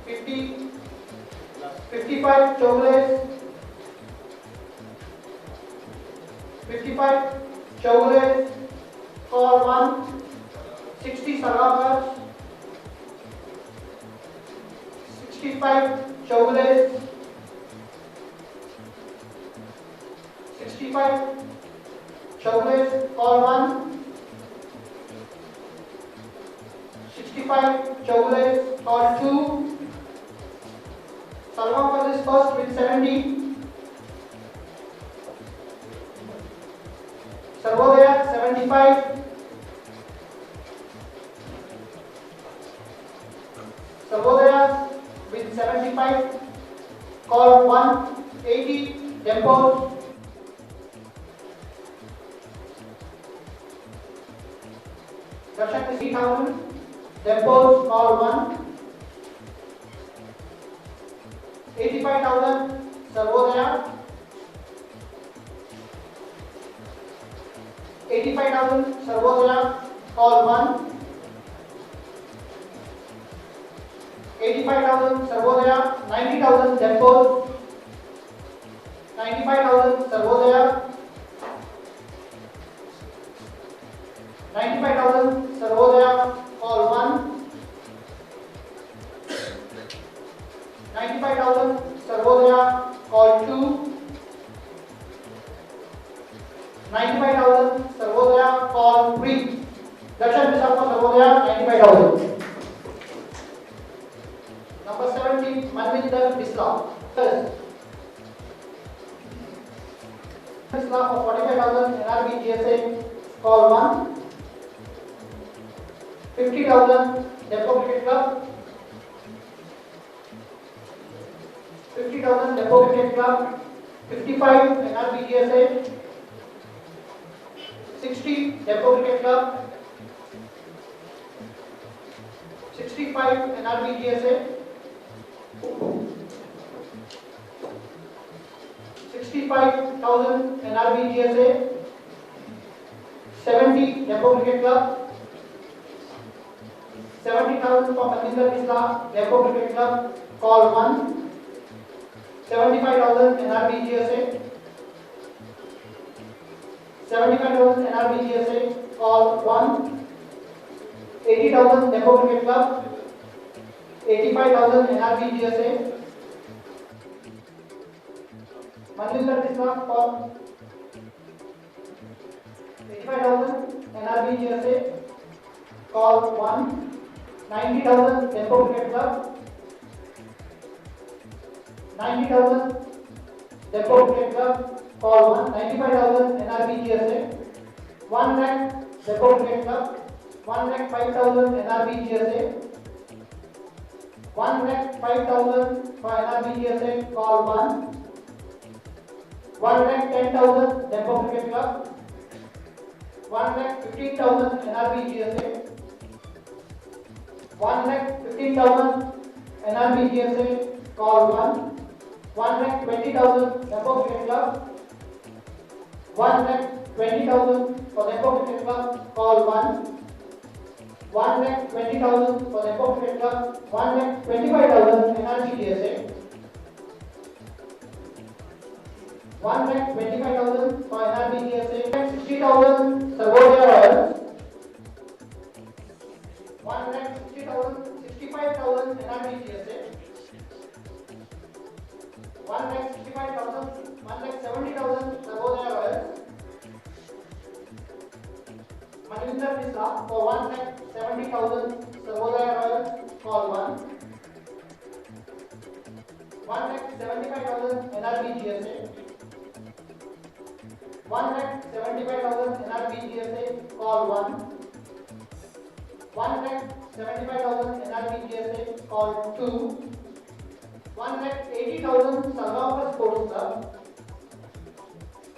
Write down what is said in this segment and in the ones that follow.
50, 55 Chowgule, 55 Chowgule, call 1, 60 Salgaonkar, 65 Chowgule, 65 Chowgule, call 1, 65 Chowgule, call 2. Salgaonkar is first with 70. Sarvodaya 75. Sarvodaya with 75. Call 1, 80 Dempo. Darshan 3,000. Dempo call 1. 85,000 Sarvodaya, 85,000 Sarvodaya, call 1, 85,000 Sarvodaya, 90,000 Dempo, 95,000 Sarvodaya, 95,000 Sarvodaya, call 1, 95,000 Sarvodaya, call 2, 95,000 Sarvodaya, call 3. Darshan Bisla for Sarvodaya, 95,000. Number 17, Manvinder Bisla. First, Bisla for 45,000 NRB GSA, call 1, 50,000 Dempo Cricket Club, 50,000 Dempo Cricket Club, 55 NRB GSA, 60 Dempo Cricket Club, 65 NRB GSA, 65,000 NRB GSA, 70 Dempo Cricket Club, 70,000 for Manvinder Bisla, Dempo Cricket Club, call 1, 75,000 NRB GSA, 75,000 NRB GSA, call 1, 80,000 Dempo Cricket Club, 85,000 NRB GSA, Manvinder Bisla for 85,000 NRB GSA, call 1, 90,000 Dempo Cricket Club, 90,000 Dempo Cricket Club, call 1, 95,000 NRB GSA, 1 lakh Dempo Cricket Club, 1 lakh 5,000 NRB GSA, 1 lakh 5,000 for NRB GSA, call 1, 1 lakh 10,000 Dempo Cricket Club, 1 lakh 15,000 NRB GSA, 1 lakh 15,000 NRB GSA, call 1, 1 lakh 20,000 Dempo Cricket Club, 1 lakh 20,000 for Dempo Cricket Club, call 1, 1 lakh 20,000 for Dempo Cricket Club, 1 lakh 25,000 NRB GSA, 1 lakh 25,000 for NRB GSA, 60,000 Sarvodaya Royals, 1 lakh 60,000, 65,000 NRB GSA, 1 lakh 65,000, 1 lakh 70,000 Sarvodaya Royals, Manvinder Bisla for 1 lakh 70,000 Sarvodaya Royals, call 1, 1 lakh 75,000 NRB GSA, 1 lakh 75,000 NRB GSA, call 1, 1 lakh 75,000 NRB GSA, call 2, 1 lakh 80,000 Salgaonkar Sports Club,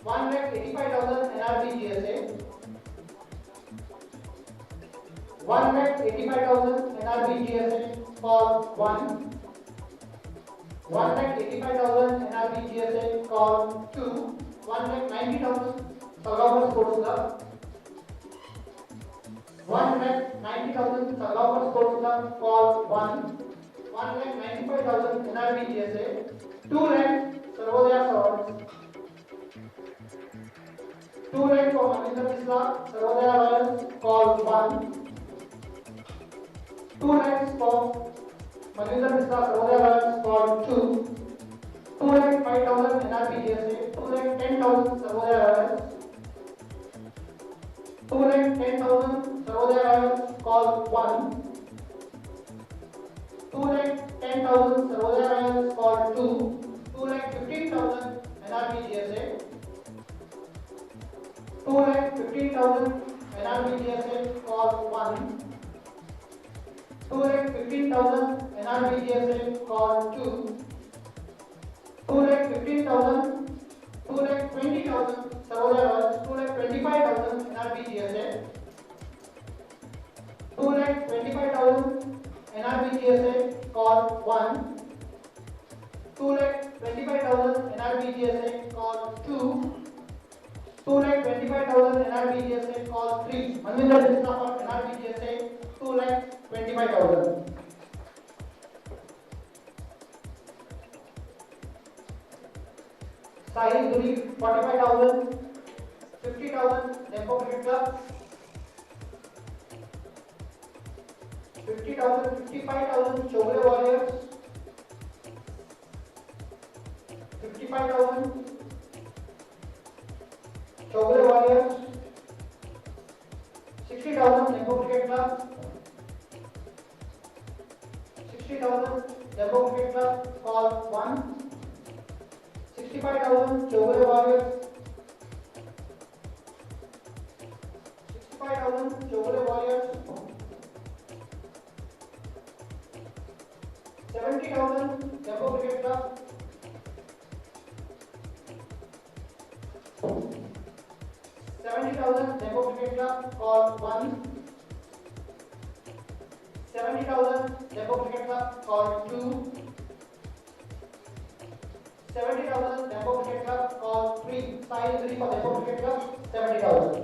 1 lakh 85,000 NRB GSA, 1 lakh 85,000 NRB GSA, call 1, 1 lakh 85,000 NRB GSA, call 2, 1 lakh 90,000 Salgaonkar Sports Club, 1,90,000 Salgaonkar Sports Club, call 1. 1,95,000 NRB GSA. 2 lakh Sarvodaya Swords. 2 lakh for Maninder Bisla, Sarvodaya Royals, call 1. 2 lakhs for Maninder Bisla, Sarvodaya Royals, call 2. 2,05,000 NRB GSA. 2,10,000 Sarvodaya Royals. 2,10,000 Sarvodaya Royals, call 1. 2,10,000 Sarvodaya Royals, call 2. 2,15,000 NRB GSA. 2,15,000 NRB GSA, call 1. 2,15,000 NRB GSA, call 2. 2,15,000, 2,20,000 Sarvodaya Royals, 2,25,000 NRB GSA. 2,25,000 NRB GSA, call 1. 2,25,000 NRB GSA, call 2. 2,25,000 NRB GSA, call 3. Manvinder Bisla for NRB GSA, 2,25,000. Sahil Duri, 45,000. 50,000 Dempo Cricket Club. 50,000, 55,000 Chogre Warriors. 55,000 Chogre Warriors. 60,000 Dempo Cricket Club. 60,000 Dempo Cricket Club, call 1. 65,000 Chogre Warriors. 65,000 Chogre Warriors. 70,000 Dempo Cricket Club. 70,000 Dempo Cricket Club, call 1. 70,000 Dempo Cricket Club, call 2. 70,000 Dempo Cricket Club, call 3. Sahil 3 for Dempo Cricket Club, 70,000.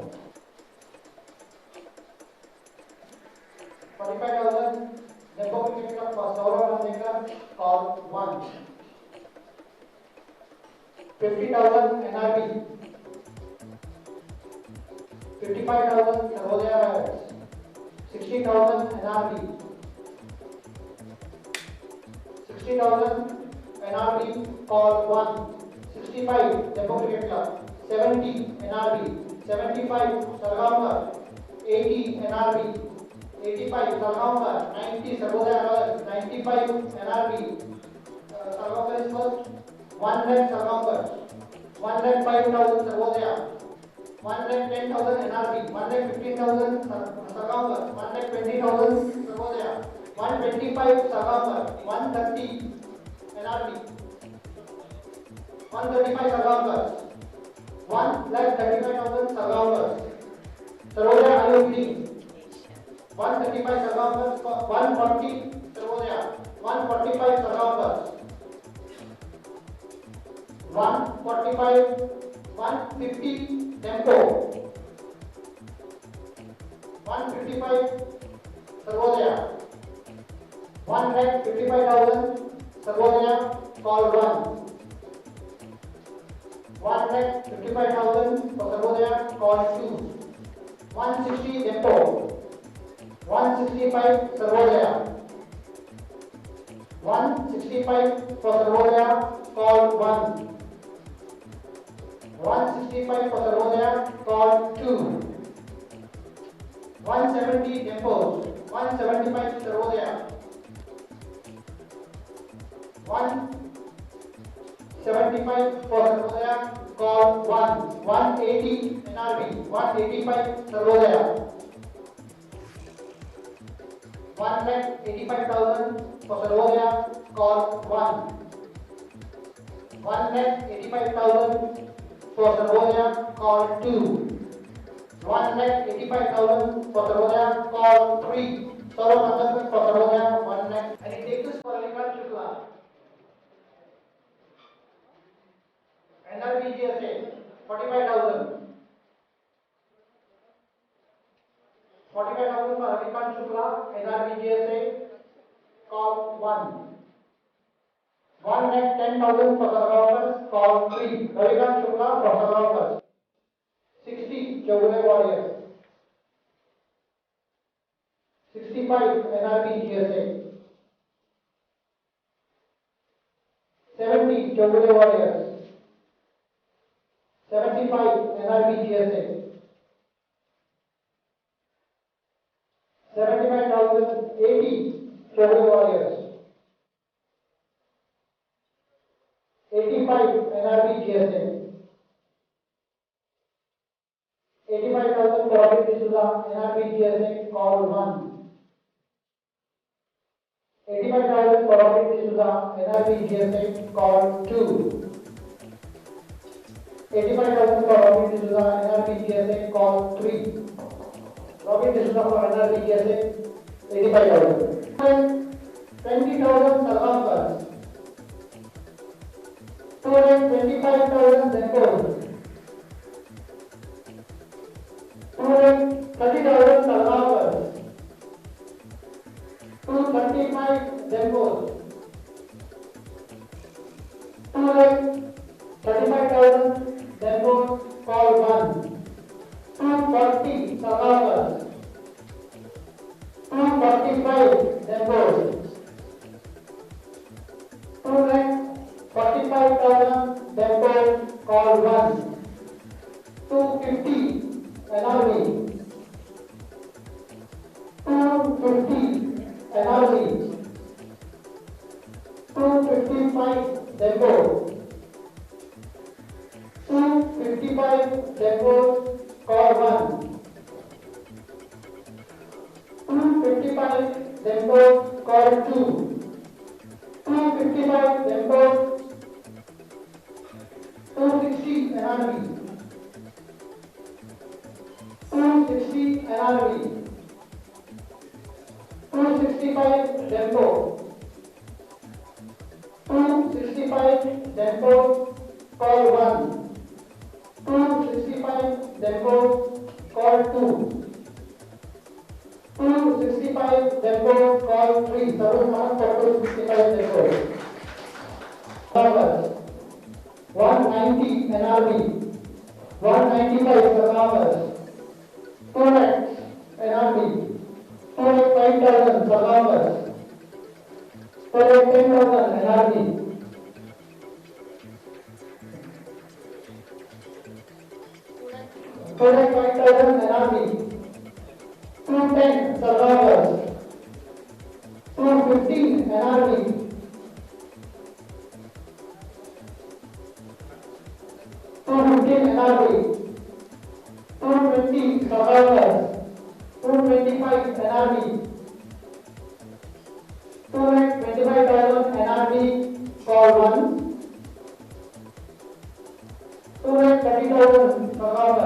45,000 Dempo Cricket Club for Saurabh Nandekar, call 1. 50,000 NRB. 55,000 Sarvodaya Royals. 60,000 NRB. 60,000 NRB, call 1. 65 Dempo Cricket Club. 70 NRB. 75 Salgaonkar. 80 NRB. 85 Salgaonkar. 90 Sarvodaya Royals. 95 NRB. Salgaonkar is first. 1 lakh Salgaonkar. 1,05,000 Sarvodaya. 1,10,000 NRB. 1,15,000 Salgaonkar. 1,20,000 Sarvodaya. 125 Salgaonkar. 130 NRB. 135 Salgaonkar. 1,35,000 Salgaonkar. Sarvodaya, are you bidding? 135 Salgaonkar. 140 Sarvodaya. 145 Salgaonkar. 145, 150 Dempo. 155 Sarvodaya. 1,55,000 Sarvodaya, call 1. 1,55,000 for Sarvodaya, call 2. 160 Dempo. 165 Sarvodaya. 165 for Sarvodaya, call 1. 165 for Sarvodaya, call 2. 170 Dempo. 175 Sarvodaya. 175 for Sarvodaya, call 1. 180 NRB. 185 Sarvodaya. 1,85,000 for Sarvodaya, call 1. 1,85,000 for Sarvodaya, call 2. 1,85,000 for Sarvodaya, call 3. Saurabh Nandekar for Sarvodaya, 1 lakh. And it takes us for Alikant Shukla. NRB GSA, 45,000. 45,000 Ravikant Shukla, NRB GSA, call 1. 1,10,000 for Salgaonkars, call 3. Ravikant Shukla for Salgaonkars. 60 Chowgule Warriors. 65 NRB GSA. 70 Chowgule Warriors. 75 NRB GSA. 75,080 Chowgule Warriors. 85 NRB GSA. 85,000 for Robin D'Souza, NRB GSA, call 1. 85,000 for Robin D'Souza, NRB GSA, call 2. 85,000 for Robin D'Souza, NRB GSA, call 3. Robin D'Souza for NRB GSA, 85,000. 20,000 Salgaonkars. 225,000 Dempo. 230,000 Salgaonkars. 235 Dempo. 235,000 Dempo, call 1. 240 Salgaonkars. 245 Dempo. 245,000 Dempo, call 1. 250 NRB. 250 NRB. 255 Dempo. 255 Dempo, call 1. 255 Dempo, call 2. 255 Dempo. 260 NRB. 260 NRB. 265 Dempo. 265 Dempo, call 1. 265 Dempo, call 2. 265 Dempo, call 3. Tarun Mahan for 265 Dempo. 190 NRB. 195 Salgaonkars. 2 lakhs NRB. 2,05,000 Salgaonkars. 2,10,000 NRB. 2,05,000 NRB. 210 Salgaonkars. 215 NRB. 215 NRB. 220 Salgaonkars. 225 NRB.